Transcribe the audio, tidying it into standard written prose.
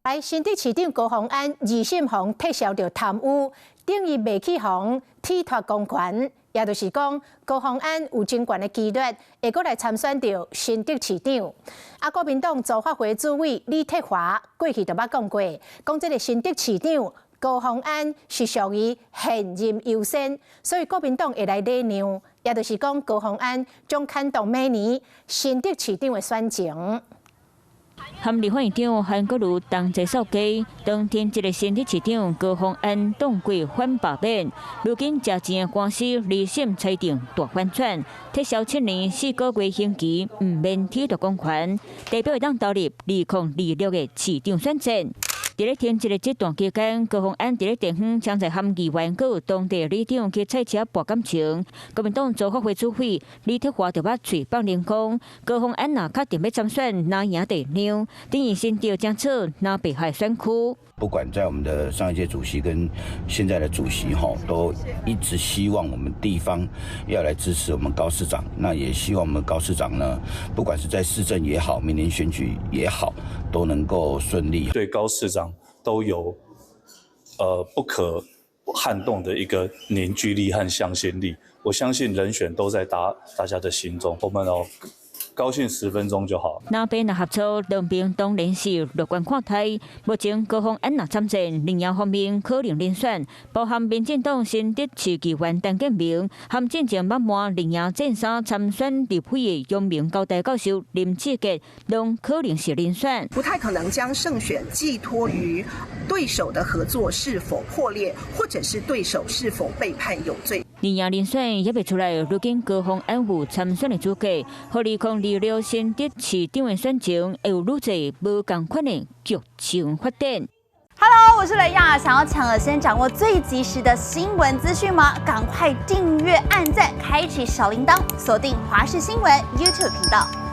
來，新竹市長高虹安二審予撤銷著貪污，等於袂去予褫奪公權，也就是講高虹安有真懸的機率會閣來參選著新竹市長。啊，國民黨組發會主委李鐵華過去就捌講過，講這个新竹市長高虹安是屬於現任優先，所以國民黨會來禮讓，也就是講高虹安將牽動明年新竹市長的選情。和立法院長韓國瑜同齊掃街，當天這个新竹市長高虹安擋過反罷免，如今食錢的官司二審裁定大反轉，撤銷7年4個月刑期，毋免褫奪公權，代表會當投入2026的市長選戰。佇咧停職的這段期間，高虹安佇咧地方槍在和議員閣有當地里長去菜市仔博感情。國民黨組發會主委李鐵華就捌喙放涼講，高虹安若確定欲參選，若贏就讓，等於新竹將出南北海選區。不管在我們的上一屆主席跟現在的主席吼，都一直希望我們地方要來支持我們高市長。那也希望我們高市長呢，不管是在市政也好，明年選舉也好，都能夠順利。對高市長都有不可撼動的一個凝聚力和向心力。我相信人選都在大家的心中。我們哦，高興10分鐘就好。藍白若合作，兩邊當然是樂觀看待。目前高虹安若參戰，陣營方面可能人選，包含民進黨新竹市議員陳建明，和進前捌換陣營戰衫參選立委的陽明交大教授林志杰，攏可能是人選。不太可能將勝選寄託於對手的合作是否破裂，或者是對手是否被判有罪。陣營人選猶未出來，如今高虹安有參選的資格，予2026新竹市長的選情會有愈濟無仝款的劇情發展。 Hello，我是雷亞，想要搶先掌握最及時的新聞資訊嗎？趕快訂閱、按讚、開啟小鈴鐺，鎖定華視新聞 YouTube 頻道。